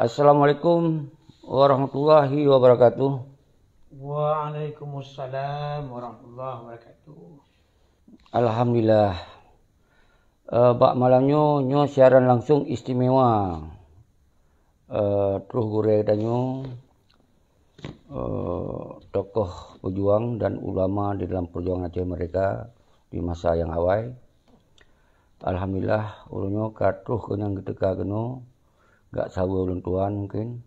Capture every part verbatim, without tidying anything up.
Assalamualaikum warahmatullahi wabarakatuh. Waalaikumsalam warahmatullahi wabarakatuh. Alhamdulillah. Eh, bak malam nyoe, nyoe siaran langsung istimewa. Eh, troh gurée tanyoe, eh, tokoh pejuang dan ulama di dalam perjuangan Aceh Merdeka di masa nyang awai. Alhamdulillah, uroe nyoe ka troh keu nyang geuteuka keunoe, gak saweue ulôn tuan mungkin.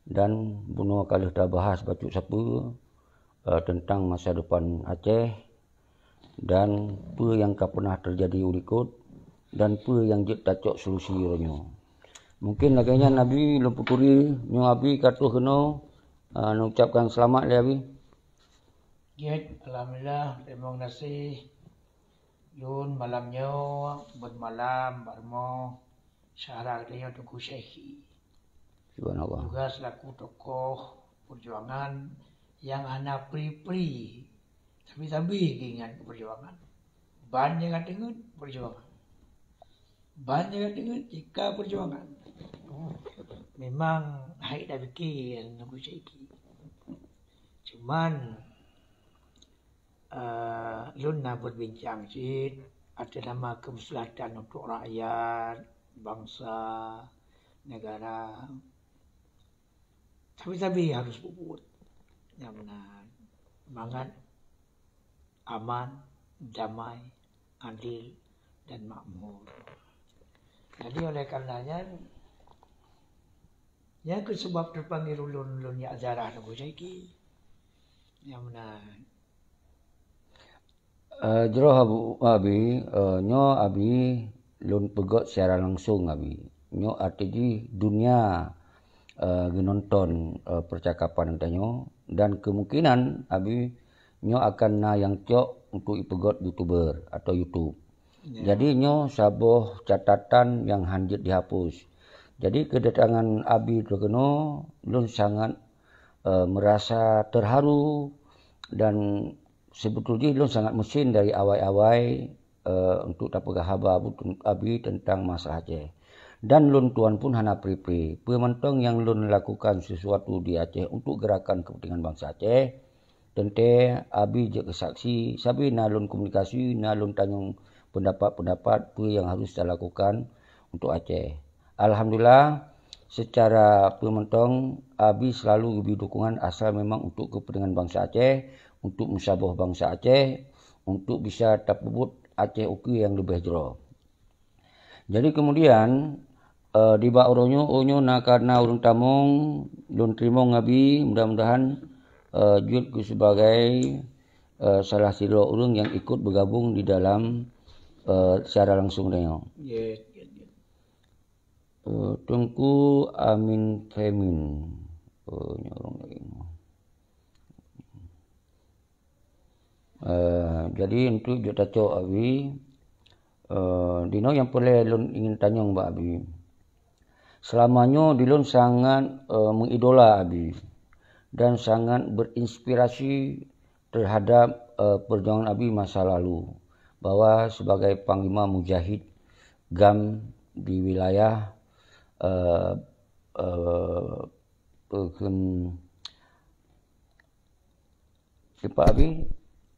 Dan bunoe ka lheueh tabahas bacut sapeue, eh, teuntang masa depan Aceh dan peue nyang ka peunah teujadi u likot dan peue nyang jeuet tacok solusi uroe nyoe. Mungkin lagée nyan Abi lôn peuturi, nyoe Abi ka troh keunoe, eh, neucapkan seulamat lé Abi. Jeuet, alhamdulillah, teurimong gaséh. Lôn malam nyoe beuet malam bak rumoh syedara geutanyoe Teungku Syekhi. Subhanallah. Juga selaku tokoh perjuangan nyang hana pri-pri, tapi-tapi geuingat keu perjuangan. Ban nyang ka teungeut perjuangan. Ban nyang ka teungeut tika perjuangan. Memang hai dah pikir Teungku Syekhi. Cuman, eh, lôn na beuet bincang cit ateueh nama keumaslahatan untuk rakyat, bansa, negara. Tapi-tapi harus peubuet nyang meunan mangat aman, damai, adil dan makmur. Jadi oleh karena nyan, nyan keuh sebab teupanggil ulôn, ulôn jak ziarah Teungku Syekhi. Nyang meunan. Eh, jroh Abu, Abi, eh, nyoe Abi lôn peugét secara langsung Abi. Nyoe arti jih dunia, eh, geunonton, eh, percakapan geutanyoe dan kemungkinan Abi nyoe akan na nyang cok untuk ipeugét YouTuber atau YouTube. Ya. Jadi nyoe saboh catatan nyang han jeuet dihapus. Jadi keudatangan Abi droe keunoe lôn sangat, eh, merasa terharu dan sibeutôi jih lôn sangat meusin dari awai-awai, eh, untuk tapeugah haba Abu ten-, Abi teuntang masalah Aceh. Dan lôn tuan pun hana pri-pri. Peue mantong nyang lôn lakukan sesuatu di Aceh untuk gerakan kepentingan bansa Aceh, teuntée Abi jeuet keu saksi, sabe na lôn komunikasi, na lôn tanyong peundapat-peundapat peue nyang harus talakukan untuk Aceh. Alhamdulillah, secara peue mantong Abi selalu geubri dukungan asal memang untuk keupeuntengan bansa Aceh, untuk meusaboh bansa Aceh, untuk bisa tapeubuet Aceh ukeue nyang leubeh jroh. Jadi kemudian, eh, di bak uroe nyoe, uroe nyoe na ka na ureuëng tamong, lôn teurimong Abi, mudah-mudahan, eh, jeuet keu sebagai, eh, salah sidroe ureuëng nyang ikut bergabung di dalam, eh, siaran langsung tanyoe. Ya, ya, ya. Eh, Teungku Amin Femin. Oh, nyoe ureuëng laén. Eh, jadi untuk jeuet tacok Abi, eh, dinoe nyang peureulée lôn ingin tanyong bak Abi. Selama nyoe dilôn sangat, eh, mengidola Abi dan sangat berinspirasi terhadap, eh, perjuangan Abi masa lalu, bahwa sebagai panglima mujahid GAM di wilayah, eh, eh, peue kheun, sipa Abi?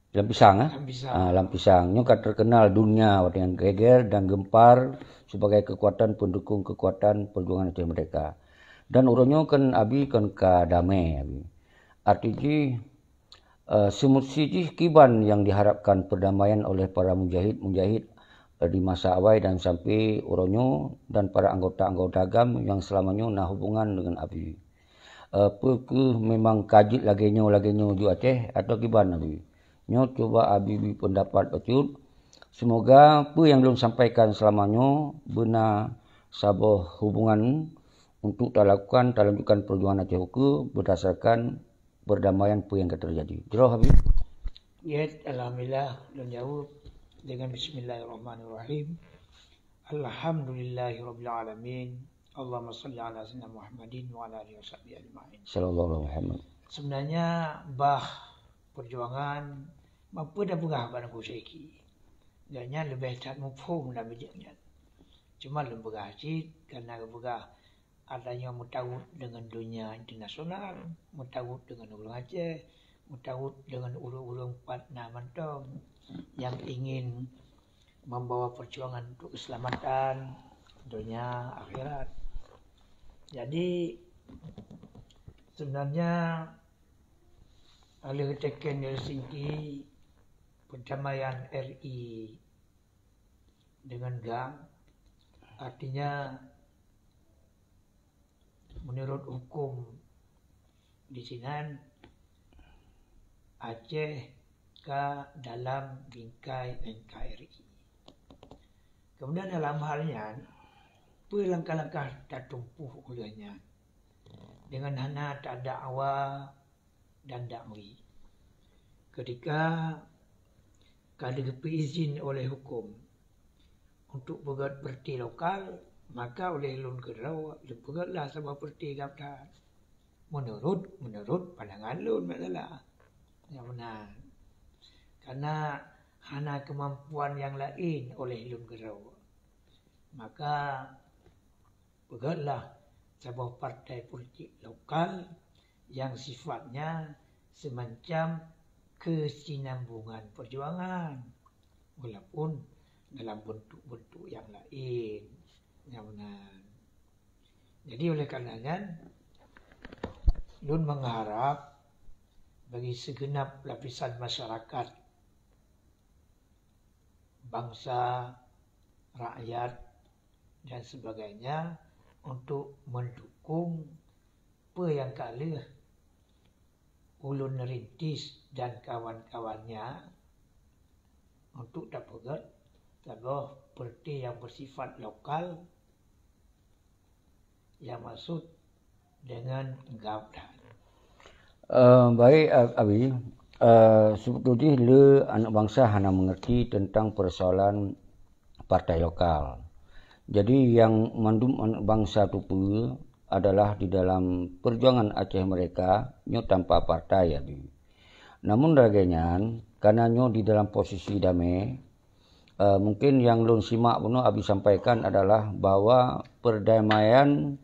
Lam Pisang, eh? Lam Pisang. Ah, Lam Pisang. Nyoe ka terkenal dunia watée nyan geger dan gempar sebagai kekuatan pendukung kekuatan perjuangan Aceh Merdeka. Dan uroe nyoe kan Abi kan ka damé, Abi. Arti jih, eh, seumeusti jih kiban nyang diharapkan perdamaian oleh para mujahid-mujahid, eh, di masa awai dan sampai uroe nyoe dan para anggota-anggota GAM nyang selama nyoe na hubungan dengan Abi. Eh, peu kheueh memang ka jeuet lagée nyoe, lagée nyoe ju Aceh atau kiban Abi? Nyoe cuba Abi bri pendapat bacut. Semoga peue nyang lôn sampaikan selama nyoe beuna saboh hubungan untuk talakukan, talanjutkan perjuangan Aceh ukeue berdasarkan perdamaian peue nyang ka teujadi. Jroh Abi. Ya, alhamdulillah, lôn jaweueb dengan bismillahirrahmanirrahim. Alhamdulillahirabbil alamin. Allahumma shalli ala sayyidina Muhammadin wa ala alihi wasahbihi ajmain. Sallallahu alaihi Muhammad. Sebenarnya bah perjuangan mampu dah peugah bak Teungku Syekhi. Dan nyan leubeh that muphom lam bijéh nyan. Cuma lôn peugah cit, karena geupeugah Ada nyang meutawöt deungon donya internasional, meutawöt deungon ureuëng Aceh, meutawöt deungon ureuëng-ureuëng pat na mantong nyang ingin membawa perjuangan untuk keselamatan donya akhirat. Jadi, sebenarnya, oleh teken Helsinki, perdamaian R I dengan GAM, artinya, menurut hukum di sinan, Aceh ka dalam bingkai N K R I. Kemudian dalam hal nyan, peue langkah-langkah tatumpôh uleh nyan dengan hana tadakwa dan dakwi? Ketika ka geupeu izin oleh hukum untuk peugét peureuti lokal, maka oleh lôn keudroe lôn peugétlah saboh peureuti GAM that. Menurut, menurut pandangan lôn, masalah nyang meunan. Karena hana keumampuan nyang laén oleh lôn keudroe, maka peugétlah saboh partai politik lokal yang sifatnya semacam kesinambungan perjuangan, walaupun dalam bentuk-bentuk yang lain. Nyang meunan. Jadi, oleh karena nyan, lôn mengharap bagi segenap lapisan masyarakat, bangsa, rakyat, dan sebagainya untuk mendukung peue nyang ka lheueh ulôn rintis dan kawan-kawannya untuk tapeugét saboh peureuti nyang bersifat lokal nyang maksud dengan GAM that. Eh, baik, Ab-, Abi. Eh, sebetulnya le aneuk bangsa hana mengerti tentang persoalan partai lokal. Jadi, nyang mandum aneuk bangsa tupeue adalah di dalam perjuangan Aceh Merdeka nyoe tanpa partai, Abi. Namun lagée nyan, karena nyoe di dalam posisi damé, eh, mungkin nyang lôn simak bunoe Abi sampaikan adalah bahwa perdamaian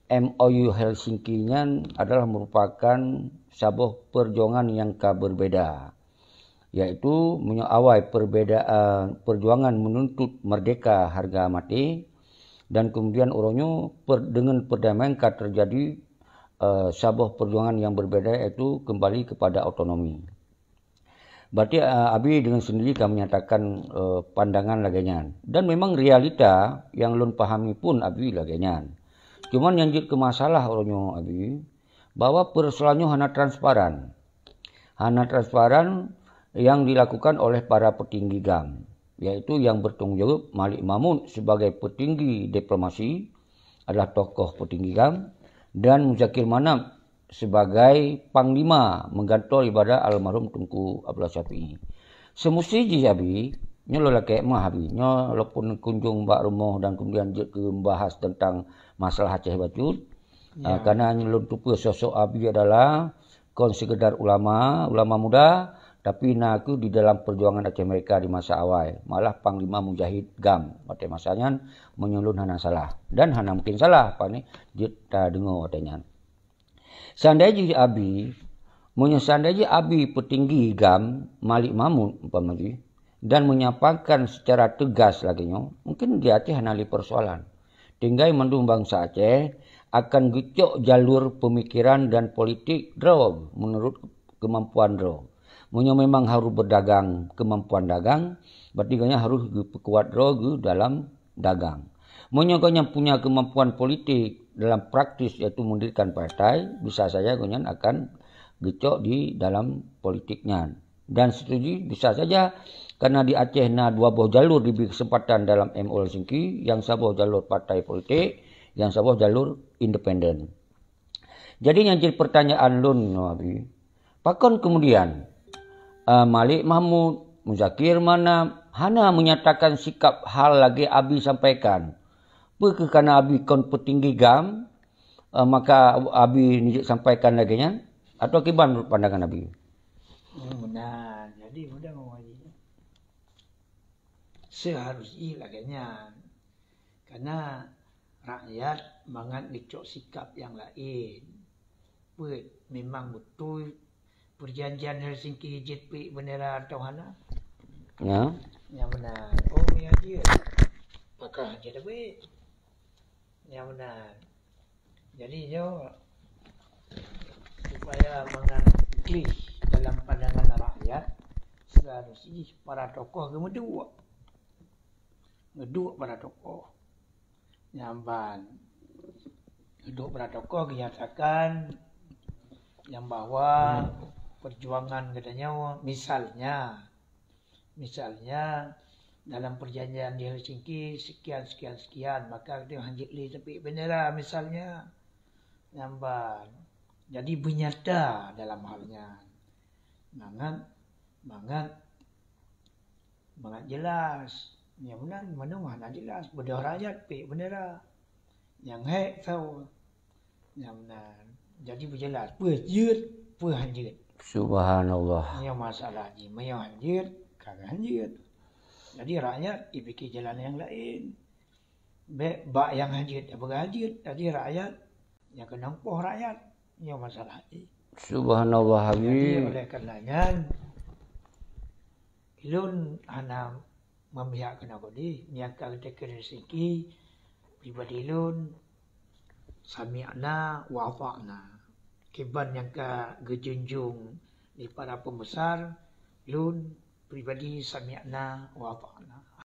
M O U Helsinki nyan adalah merupakan saboh perjuangan nyang ka berbeda. Yaitu meunyoe awai perbedaan perjuangan menuntut merdeka harga mati, dan kemudian uroe nyoe per-, dengan perdamaian ka terjadi, eh, saboh perjuangan yang berbeda, yaitu kembali kepada otonomi. Berarti, eh, Abi dengan sendiri ka menyatakan, eh, pandangan lagée nyan. Dan memang realita yang lôn pahami pun Abi lagée nyan. Cuman nyang jeuet keu masalah uroe nyoe, Abi, bahwa persoalan nyoe hana transparan. Hana transparan yang dilakukan oleh para petinggi GAM, yaitu yang bertanggung jawab Malik Mahmud sebagai petinggi diplomasi, adalah tokoh petinggi GAM, dan Muzakir Manaf sebagai panglima menggantor daripada almarhum Teungku Abdullah Syafi'i. Semusti jih Abi, nyoe lôn lakée meu'ah Abi, nyoe walaupun kunjung bak rumoh dan kemudian jeuet keu membahas tentang masalah Aceh bacut, Ya. Ah, karena lôn tupeue sosok Abi adalah kon sekedar ulama, ulama muda, tapi na kheueh di dalam perjuangan Aceh Merdeka di masa awai, malah panglima mujahid GAM watée masa nyan, meunyoe lôn hana salah. Dan hana mungkin salah, apa ni, jeuet tadeungoe watée nyan. Seandai jih Abi, meunyoe seandai jih Abi petinggi GAM Malik Mahmud umpama jih, dan menyampaikan secara tegas lagée nyoe, mungkin di Aceh hana lé persoalan. Tinggai mandum bansa Aceh akan geucok jalur pemikiran dan politik droe meunurot keumampuan droe. Meunyoe memang harôh beudagang keumampuan dagang, berarti gobnyan harôh geupeukuat droe geuh dalam dagang. Meunyoe gobnyan punya keumampuan politik dalam praktis, yaitu mendirikan partai, bisa saja gobnyan akan geucok di dalam politik nyan. Dan setuju bisa saja, karena di Aceh na dua boh jalur dibri keuseumpatan dalam M O U Helsinki, nyang saboh jalur partai politik, nyang saboh jalur independen. Jadi nyang jeuet pertanyaan lôn nyoe, Abi, pakon kemudian, eh, Malik Mahmud, Muzakir Manaf hana menyatakan sikap hal lagée Abi sampaikan? Peu kheueh karena Abi kon peutinggi GAM, eh, maka Abi neujeuet sampaikan lagée nyan? Atawa kiban pandangan Abi? Hmm, nah, jadi mudah meuwajib. Seharus jih lagée nyan. Karena rakyat mangat geucok sikap nyang laén. Peuet, memang beutôi perjanjian Helsinki jeuet piek bendera atau hana? Ya. Nyang meunan. Oh, ya jeuet. Pakon jeuet piek. Nyang meunan. Jadi nyoe supaya mangat clear dalam pandangan rakyat, seharusnya para tokoh geumeuduek. Geuduek para tokoh. Nyang ban geuduek para tokoh geunyatakan nyang bahwa perjuangan geutanyoe, misalnya, misalnya dalam perjanjian di Helsinki sekian, sekian, sekian, maka geutanyoe hanjeuet lé tapiek bendera, misalnya. Nyang ban jadi beunyata dalam hal nyan. Mangat, mangat, mangat jelas. Nyang meunan, meunan hana jelas. Beudôh rakyat piek bendera. Nyang hék sawa. Nyang meunan. Jadi beujelas. Peue jeuet, peue hanjeuet. Subhanallah. Nyoe masalah jih. Meunyoe hanjeuet, ka hanjeuet. Jadi rakyat ipike jalan nyang laén. Bék bak nyang hanjeuet, ya peugah hanjeuet. Jadi rakyat, nyang keunong poh rakyat. Nyoe masalah jih. Subhanallah Jadi Habib. Oleh karena nyan, lôn hana memihak keunoe keudeh, nyang ka geutakheun Helsinki, pribadi lôn, sami'na wa ata'na. Kiban nyang ka geujunjung di para pembesar, lôn pribadi sami'na wa ata'na.